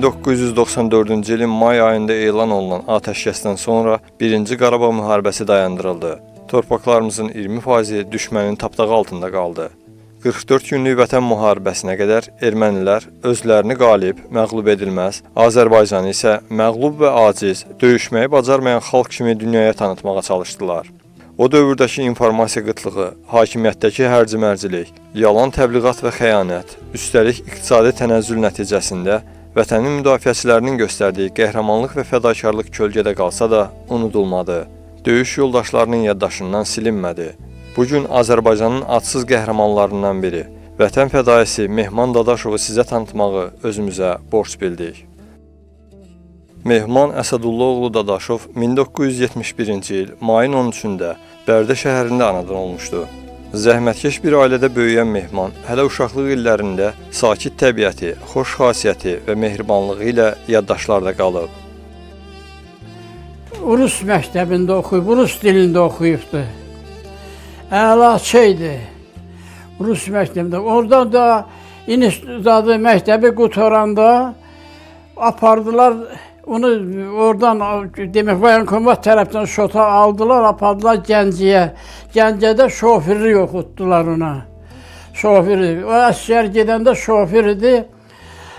1994-cü ilin may ayında elan olunan atəşkəsdən sonra 1-ci Qarabağ müharibəsi dayandırıldı. Torpaqlarımızın 20%-i düşmənin tapdağı altında qaldı. 44 günlük Vətən müharibəsinə qədər ermənilər özlərini qalib, məğlub edilməz, Azərbaycanı isə məğlub və aciz, döyüşməyi bacarmayan xalq kimi dünyaya tanıtmağa çalışdılar. O dövrdəki informasiya qıtlığı, hakimiyyətdəki hərc-mərcilik, yalan təbliğat və xəyanət, üstəlik iqtisadi tənəzzül nəticəsində vətənin müdafiəçilərinin göstərdiyi qəhrəmanlıq və fədakarlıq kölgədə qalsa da unudulmadı. Döyüş yoldaşlarının yaddaşından silinmədi. Bu gün Azərbaycanın adsız qəhrəmanlarından biri, vətən fədaisi Mehman Dadaşovu sizə tanıtmağı özümüzə borc bildik. Mehman Əsədullaoğlu Dadaşov 1971-ci il mayın 13-də Bərdə şəhərində anadan olmuşdu. Zəhmətkeş bir ailədə böyüyən Mehman hələ uşaqlıq illərində sakit təbiəti, xoş xasiyyəti və mehribanlığı ilə yaddaşlarda qalıb. Rus məktəbində oxuyub, rus dilində oxuyubdu. Əlaçı idi Rus məktəbində. Oradan da institutda məktəbi qutaranda apardılar onu oradan, demək, voyenkomat tərəfdən şota aldılar, apardılar Gəncəyə. Gəncədə şoförlük oxutdular ona. Şoförlük. O əsgər gedəndə şoför idi.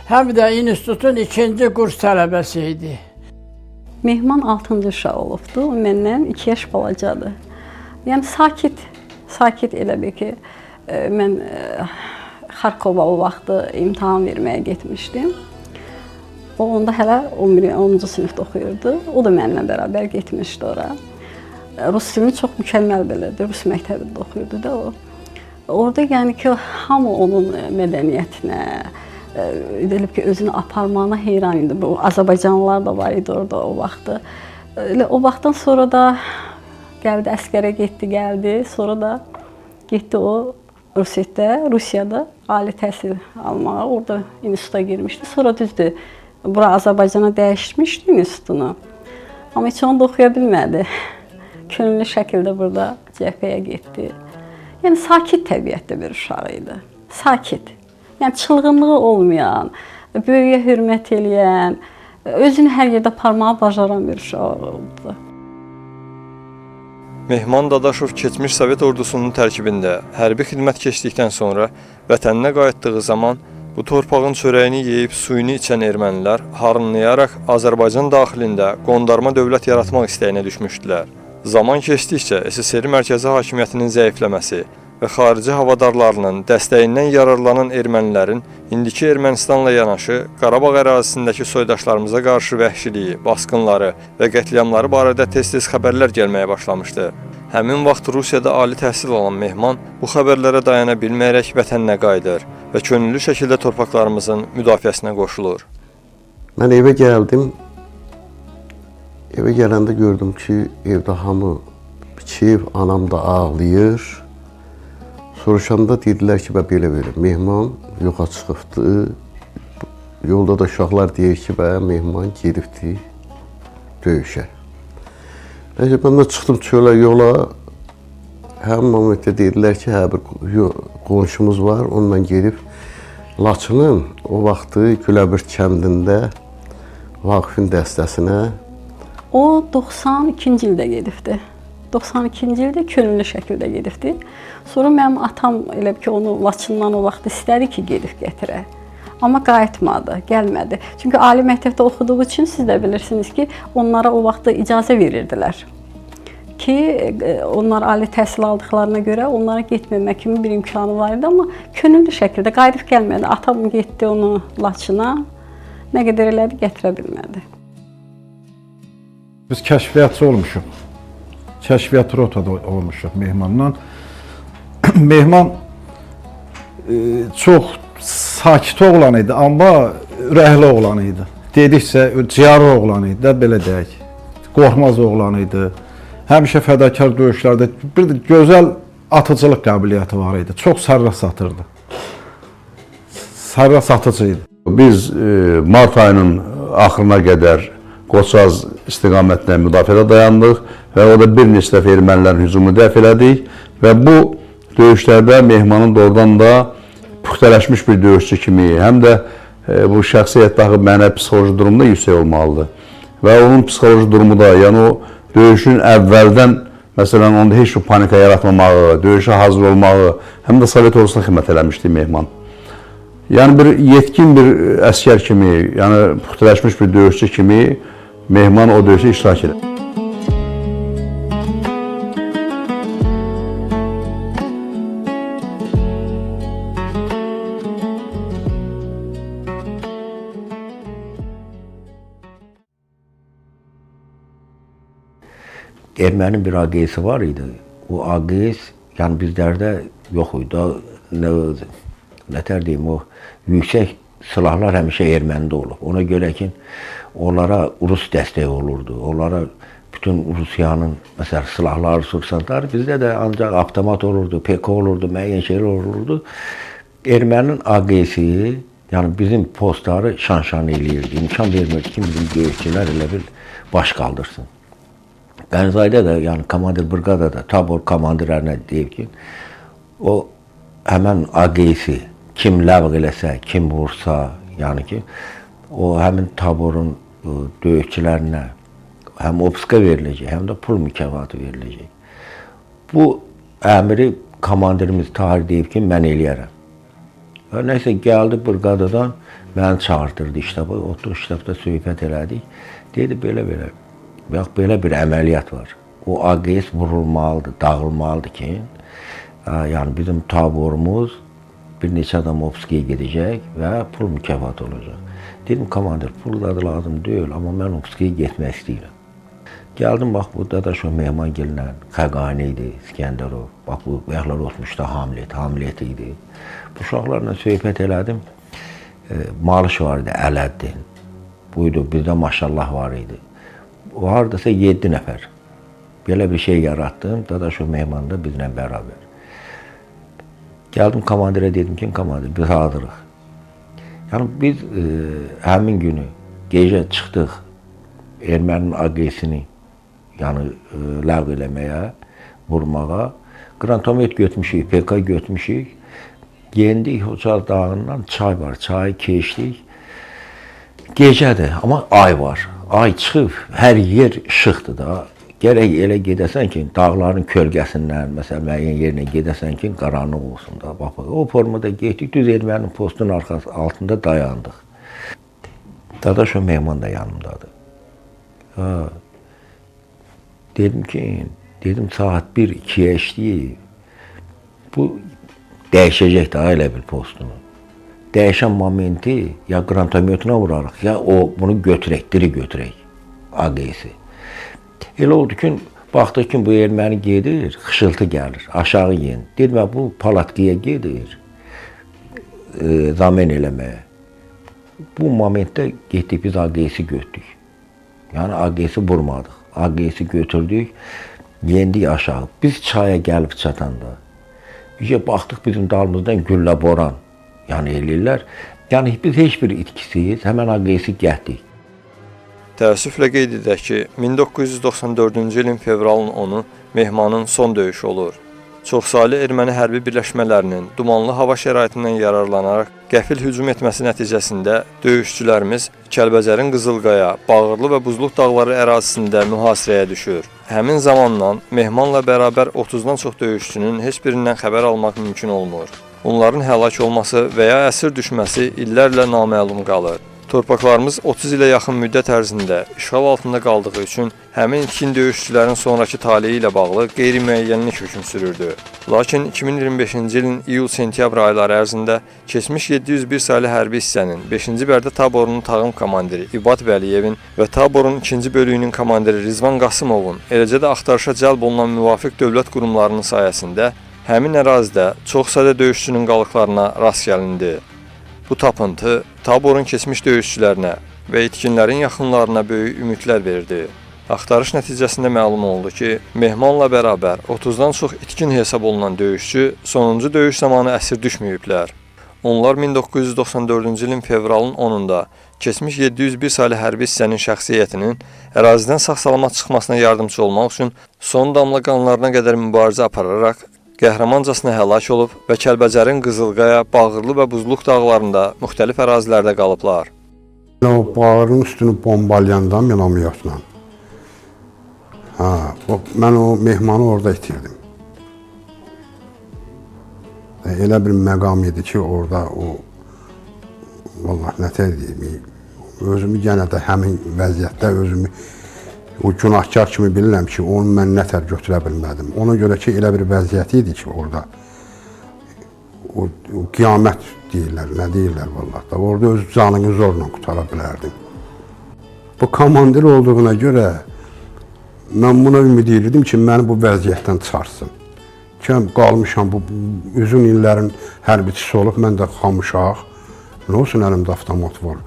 Həm də institutun ikinci kurs tələbəsi idi. Mehman 6-cı uşaq olubdu. O məndən 2 yaş balacadır. Yəni sakit elə bil ki, mən Xarkova o vaxtı imtahan verməyə getmişdim. O onda hələ 10-cu sinifdə oxuyurdu. O da mənimlə bərabər getmişdi ora. Rus dilini çox mükəmməl bilirdi. Rus məktəbində oxuyurdu da o. Orada yəni ki, hamı onun mədəniyyətinə, elə ki, özünü aparmağına heyran idi. Bu Azərbaycanlılar da var idi orada o vaxtı. Elə o vaxtdan sonra da gəldi, əskərə getdi, gəldi. Sonra da getdi o Rusiyada, Rusiyada ali təhsil almağa. Orada instituta girmişdi. Sonra düzdür, bura Azərbaycana dəyişmişdi institutunu. Amma heç onu da oxuya bilmədi. Könüllü şəkildə burada cəbhəyə getdi. Yəni sakit təbiətdə bir uşaq idi. Sakit. Yəni çılğınlığı olmayan, böyüyə hörmət eləyən, özünü hər yerdə aparmağı bacaran bir uşaq oldu. Mehman Dadaşov keçmiş Sovet ordusunun tərkibində hərbi xidmət keçdikdən sonra vətəninə qayıtdığı zaman bu torpağın çörəyini yeyib suyunu içən ermənilər harınlayaraq Azərbaycan daxilində qondarma dövlət yaratmaq istəyinə düşmüşdülər. Zaman keçdikcə SSR mərkəzi hakimiyyətinin zəifləməsi və xarici havadarlarının dəstəyindən yararlanan ermənilərin indiki Ermənistanla yanaşı Qarabağ ərazisindəki soydaşlarımıza qarşı vəhşiliyi, basqınları və qətliamları barədə tez-tez xəbərlər gəlməyə başlamışdı. Həmin vaxt Rusiyada ali təhsil alan Mehman bu xəbərlərə dayana bilməyərək vətəninə qayıdır və könüllü şəkildə torpaqlarımızın müdafiəsinə qoşulur. Mən evə gəldim. Evə gələndə gördüm ki, evdə hamı biçib, anam da ağlayır. Soruşanda dedilər ki, belə-belə, Mehman yoxa çıxıbdı. Yolda da uşaqlar deyir ki, Mehman gedibdi döyüşə. Nəysə, mən də çıxdım çölə, yola. Həmin momentdə dedilər ki, hə, bir qonşumuz var, onunla gedib Laçının o vaxtı Güləbirt kəndində Vaqifin dəstəsinə. O 92-ci ildə gedibdi. 92-ci ildə könüllü şəkildə gedibdi. Sonra mənim atam elə ki, onu Laçından o vaxt istədi ki, gedib gətirə. Amma qayıtmadı, gəlmədi. Çünki ali məktəbdə oxuduğu üçün siz də bilirsiniz ki, onlara o vaxtda icazə verirdilər ki, onlar ali təhsil aldıqlarına görə onlara getməmək kimi bir imkanı var idi, amma könüllü şəkildə qayıdıb gəlmədi. Atam getdi onu Laçına, nə qədər elədi, gətirə bilmədi. Biz kəşfiyyatçı olmuşuq. Kəşfiyyat rotada olmuşuq Mehmanla. Mehman çox sakit oğlan idi, amma ürəkli oğlan idi. Dedikcə ciyarlı oğlan idi də, belə deyək. Qorxmaz oğlan idi. Həmişə fədakar döyüşlərdə bir də gözəl atıcılıq qabiliyyəti var idi. Çox sərras atırdı. Sərras atıcı idi. Biz mart ayının axırına qədər Qoçaz istiqamətinə müdafiədə dayandıq və orada bir neçə dəfə ermənilərin hücumunu dəf elədik və bu döyüşlərdə Mehmanın doğrudan da püxtələşmiş bir döyüşçü kimi, həm də bu şəxsi həyatda axı mənə psixoloji durumda yüksək olmalıdır. Və onun psixoloji durumu da, yəni o döyüşün əvvəldən, məsələn, onda heç bir panika yaratmamağı, döyüşə hazır olmağı, həm də Sovet ordusuna xidmət eləmişdi Mehman. Yəni bir yetkin bir əskər kimi, yəni puxtalaşmış bir döyüşçü kimi Mehman o döyüşdə iştirak edir. Ermənin bir AQS-i var idi. O AQS, yəni bizlərdə yox idi. Nətər deyim, o yüksək silahlar həmişə ermənidə olub. Ona görə ki, onlara Rus dəstəyi olurdu. Onlara bütün Rusiyanın məsələn silahları, sursatları, bizdə də ancaq avtomat olurdu, PK olurdu, müəyyən şeylər olurdu. Erməninin AQS-i, yəni bizim postları şan-şan eləyirdi. İmkan vermirdi ki, bizim döyüşçülər elə bil baş qaldırsın. Qənzayda da, yəni komandir brigada da tabor komandirlərinə deyib ki, o həmən AQS-i kim ləğv eləsə, kim vursa, yəni ki, o həmin taborun döyüşçülərinə həm opuska veriləcək, həm də pul mükafatı veriləcək. Bu əmri komandirimiz Tahir deyib ki, mən eləyərəm. Və nəysə gəldi brigadadan, məni çağırtırdı ştaba, oturduq ştabda söhbət elədik. Dedi belə-belə. Bax, belə bir əməliyyat var. O AQS vurulmalıdır, dağılmalıdır ki, yəni bizim taborumuz bir neçə adam opuskaya gedəcək və pul mükafatı olacaq. Dedim, komandir, pul da lazım deyil, amma mən opuskaya getmək istəyirəm. Gəldim, bax, bu Dadaşov Mehmangillə Xəqani idi, İskəndərov. Bax, bu bayaqlar 60-da Hamlet idi. Bu uşaqlarla söhbət elədim. Malış var idi, Ələddin. Buydu, bizdə maşallah var idi. O haradasa 7 nəfər. Belə bir şey yaratdım. Dadaşov Mehman da bizlə bərabər. Gəldim komandirə dedim ki, komandir, biz hazırıq. Yəni biz həmin günü gecə çıxdıq erməninin AQS-ini, yəni ləğv eləməyə, vurmağa. Qrantomet götmüşük, PK götmüşük. Yendik Hoçal dağından çay var, çayı keçdik. Gecədir, amma ay var. Ay çıxıb, hər yer işıqdır da. Gərək elə gedəsən ki, dağların kölgəsindən, məsələn, müəyyən yerinə gedəsən ki, qaranlıq olsun da. Bax, o formada getdik, düz erməninin postunun arxası altında dayandıq. Dadaşov Mehman da yanımdadır. Ha, dedim ki, dedim saat 1-2-yə işləyib. Bu dəyişəcək daha elə bir postunu. Dəyişən momenti ya qrantometuna vurarıq, ya o bunu götürək, diri götürək AQS-i. Elə oldu ki, baxdıq ki, bu erməni gedir, xışıltı gəlir, aşağı yen. Dedim, bu palatkaya gedir, zamen eləməyə. Bu momentdə getdik, biz AQS-i götürdük. Yəni AQS-i vurmadıq. AQS-i götürdük, yendik aşağı. Biz çaya gəlib çatanda, baxdıq bizim dalımızdan güllə boran. Yəni eləyirlər. Yəni biz heç bir itkisiz, həmən AQS-i gətdik. Təəssüflə qeyd edək ki, 1994-cü ilin fevralın 10-u Mehmanın son döyüşü olur. Çoxsaylı erməni hərbi birləşmələrinin dumanlı hava şəraitindən yararlanaraq qəfil hücum etməsi nəticəsində döyüşçülərimiz Kəlbəcərin Qızılqaya, Bağırlı və Buzluq dağları ərazisində mühasirəyə düşür. Həmin zamandan Mehmanla bərabər 30-dan çox döyüşçünün heç birindən xəbər almaq mümkün olmur. Onların həlak olması və ya əsir düşməsi illərlə naməlum qalır. Torpaqlarımız 30 ilə yaxın müddət ərzində işğal altında qaldığı üçün həmin itkin döyüşçülərin sonrakı taleyi ilə bağlı qeyri-müəyyənlik hökm sürürdü. Lakin 2025-ci ilin iyul-sentyabr ayları ərzində keçmiş 701 saylı hərbi hissənin 5-ci Bərdə taborunun tağım komandiri İbad Vəliyevin və taborun 2-ci bölüyünün komandiri Rizvan Qasımovun, eləcə də axtarışa cəlb olunan müvafiq dövlət qurumlarının sayəsində həmin ərazidə çox sayda döyüşçünün qalıqlarına rast gəlindi. Bu tapıntı taborun keçmiş döyüşçülərinə və itkinlərin yaxınlarına böyük ümidlər verdi. Axtarış nəticəsində məlum oldu ki, Mehmanla bərabər 30-dan çox itkin hesab olunan döyüşçü sonuncu döyüş zamanı əsir düşməyiblər. Onlar 1994-cü ilin fevralın 10-da keçmiş 701 saylı hərbi hissənin şəxsi heyətinin ərazidən sağ-salamat çıxmasına yardımçı olmaq üçün son damla qanlarına qədər mübarizə apararaq Qəhrəmancasına həlak olub və Kəlbəcərin Qızılqaya, Bağırlı və Buzluq dağlarında müxtəlif ərazilərdə qalıblar. O bağırın üstünü bombalayanda minomyotla. Hə, mən o Mehmanı orada itirdim. Elə bir məqam idi ki, orada o, vallah nətər deyim, özümü yenə də həmin vəziyyətdə özümü o günahkar kimi bilirəm ki, onu mən nətər götürə bilmədim. Ona görə ki, elə bir vəziyyət idi ki, orada o qiyamət deyirlər, nə deyirlər vallah da. Orada öz canını zorla qutara bilərdin. Bu komandir olduğuna görə mən buna ümid edirdim ki, məni bu vəziyyətdən çıxartsın. Ki, qalmışam bu uzun illərin hərbiçisi olub, mən də xam uşaq. Nə olsun əlimdə avtomat var.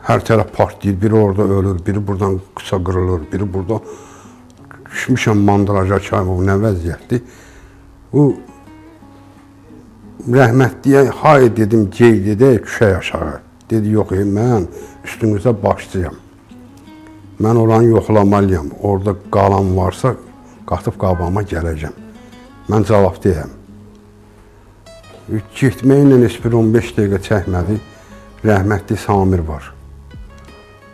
Hər tərəf partlayır, biri orada ölür, biri buradan qısa qırılır, biri burada düşmüşəm mandraja, çay, bu nə vəziyyətdir. Bu rəhmətliyə hay dedim, gey dedi, düşək aşağı. Dedi, yox, mən üstünüzə başçıyam. Mən oranı yoxlamalıyam. Orada qalan varsa qatıb qabağıma gələcəm. Mən cavab deyəm. Getməklə heç bir 15 dəqiqə çəkmədi. Rəhmətli Samir var.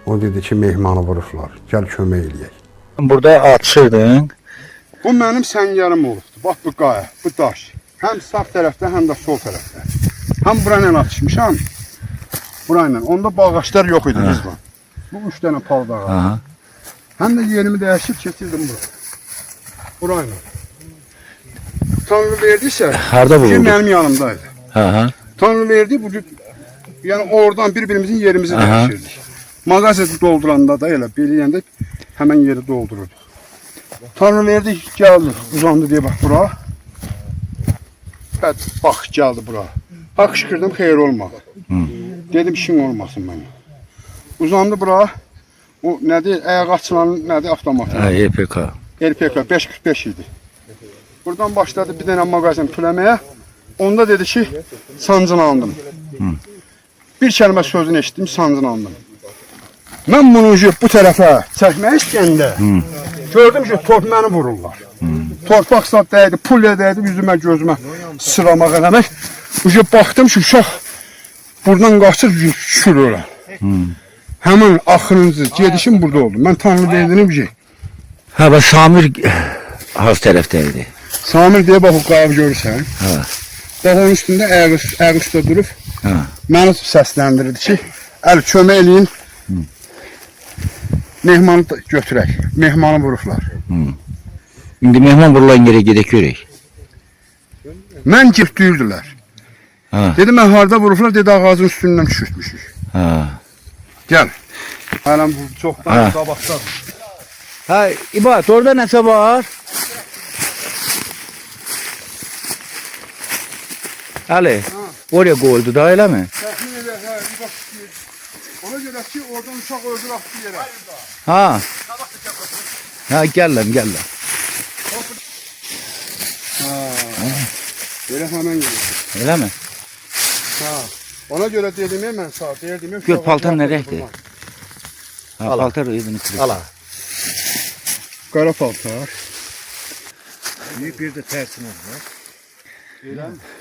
O dedi ki, Mehmanı vurublar, gəl kömək eləyək. Burada atışırdın. Bu mənim səngərim olubdur. Bax bu qaya, bu daş. Həm sağ tərəfdə, həm də sol tərəfdə. Həm burayla atışmışam, burayla. Onda bağaçlar yox idi Rizvan. Bu 3 dənə palıd ağacı. Həm də yerimi dəyişib keçirdim bura. Burayla. Tanrı verdisə, harda vuruldu? Mənim yanımdaydı. Tanrı verdi, bu gün, yəni oradan bir-birimizin yerimizi dəyişirdik. Mağazı dolduranda da elə beləyəndə həmən yeri doldururduq. Tanrı verdi, gəldi, uzandı deyə bax bura. Bax, gəldi bura. Ha, qışqırdım, xeyir olmadı. Dedim, işin olmasın mənə. Uzandı bura. O nədir, ayaq açılan nədir avtomatı? Hə, RPK. RPK, 5.45 idi. Buradan başladı bir dənə mağazın tüləməyə. Onda dedi ki, sancını aldım. Bir kəlmə sözünü eşitdim, sancını aldım. Mən bunu bu tərəfə çəkmək istəyəndə gördüm ki, torp məni vururlar. Torpaq zad dəydi, pulya dəydi, yüzümə, gözümə sıramaq eləmək. Baxdım ki, uşaq buradan qaçır, düşür ora. Həmin axırıncı gedişim burada oldu. Mən Tanrı verdim ki. Hə, və Samir hansı tərəfdə idi? Samir deyə bax o qayıb görürsən. Hə. Bax onun üstündə ayağı üstə durub Hə. Məni səsləndirirdi ki, əl kömək eləyin. Mehmanı götürək. Mehmanı vurublar. İndi mehman vurulan yerə gedək görək. Mən götürürdülər. Hə. Dedim, mən harda vurublar? Dedi, ağacın üstündən düşürtmüşük. Hə. Gəl. Hələm bu çoxdan qabaqdadır. Hə, İbad, orada nəsə var? Əli, oraya qoyuldu da, eləmi? Təxmin edək, hə, bax, ona görə ki, oradan uşaq öldür atdı yerə. Ha. Ha, gəl lan, gəl lan. Ha. Elə həmən yerə. Eləmi? Ha. Ona görə dedim, mən sağ deyirdim. Gör, paltar nə rəngdir? Ha, paltar özünü kırır. Ala. Qara paltar. Bir də tərsinə var. Eləmi?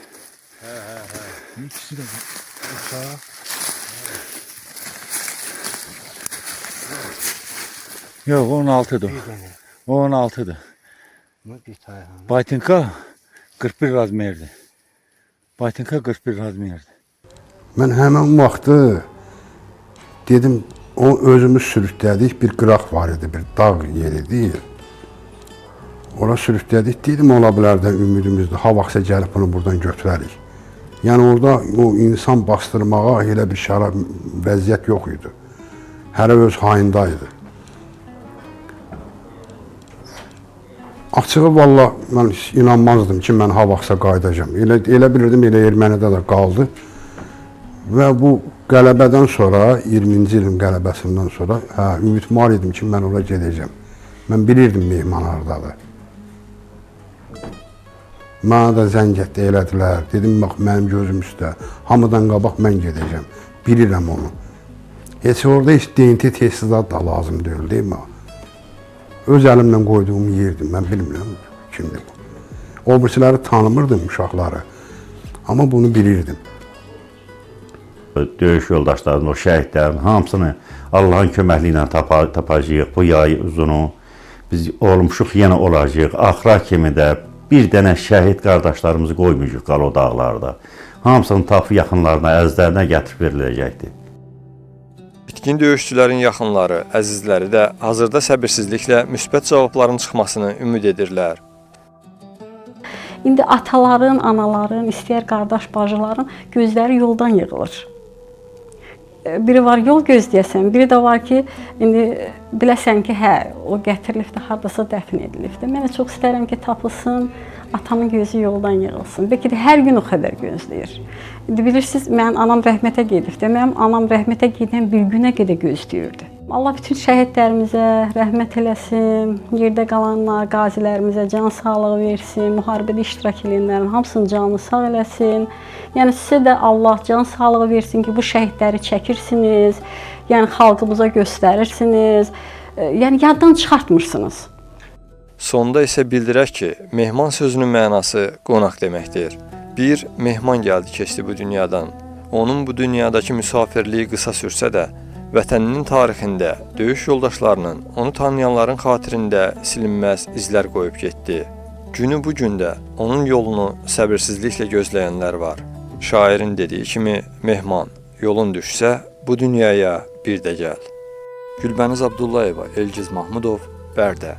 Hə, hə, hə. İkisi də uçaq. Yox, 16-dır. O 16-dır. Bir tane. Baytinka 41 razmerdir. Baytinka 41 razmerdir. Mən həmin vaxtı dedim, o özümüz sürüklədik, bir qıraq var idi, bir dağ yeri deyil. Ora sürüklədik, dedim, ola bilər də ümidimizdir, ha vaxtsa gəlib bunu buradan götürərik. Yəni orada o insan bastırmağa elə bir şərait, vəziyyət yox idi. Hərə öz hayında idi. Açığı valla mən inanmazdım ki, mən ha vaxtsa qayıdacam. Elə bilirdim, elə ermənidə də qaldı. Və bu qələbədən sonra, 20-ci ilin qələbəsindən sonra, hə, ümidvar idim ki, mən ora gedəcəm. Mən bilirdim mehman hardadır. Mənə də zəng etdi, elədilər. Dedim, bax, mənim gözüm üstə. Hamıdan qabaq mən gedəcəm. Bilirəm onu. Heç orada heç DNT testi da lazım deyil, deyil mi? Öz əlimlə qoyduğum yerdir. Mən bilmirəm kimdir bu. O birisiləri tanımırdım uşaqları. Amma bunu bilirdim. Döyüş yoldaşlarının, o şəhidlərin hamısını Allahın köməkliyi ilə tapacağıq. Bu yay uzunu biz olmuşuq, yenə olacağıq. Axıra kimi də bir dənə şəhid qardaşlarımızı qoymayacağıq qal o dağlarda. Hamısını tapıb yaxınlarına, əzizlərinə gətirib veriləcəkdir. Bitkin döyüşçülərin yaxınları, əzizləri də hazırda səbirsizliklə müsbət cavabların çıxmasını ümid edirlər. İndi ataların, anaların, istəyər qardaş, bacıların gözləri yoldan yığılır. Biri var yol gözləyəsən, biri də var ki, indi biləsən ki, hə, o gətirilibdir, hardasa dəfn edilibdir. Mən də çox istərəm ki, tapılsın, atamın gözü yoldan yığılsın. Bəlkə də hər gün o xəbər gözləyir. İndi bilirsiniz, mənim anam rəhmətə gedibdir. Mənim anam rəhmətə gedən bir günə qədər gözləyirdi. Allah bütün şəhidlərimizə rəhmət eləsin, yerdə qalanlar, qazilərimizə can sağlığı versin, müharibədə iştirak edənlərin hamısının canını sağ eləsin. Yəni sizə də Allah can sağlığı versin ki, bu şəhidləri çəkirsiniz, yəni xalqımıza göstərirsiniz, yəni yaddan çıxartmırsınız. Sonda isə bildirək ki, mehman sözünün mənası qonaq deməkdir. Bir mehman gəldi keçdi bu dünyadan. Onun bu dünyadakı müsafirliyi qısa sürsə də, vətəninin tarixində, döyüş yoldaşlarının, onu tanıyanların xatirində silinməz izlər qoyub getdi. Günü bu gündə onun yolunu səbirsizliklə gözləyənlər var. Şairin dediyi kimi, mehman, yolun düşsə, bu dünyaya bir də gəl. Gülbəniz Abdullayeva, Elgiz Mahmudov, Bərdə.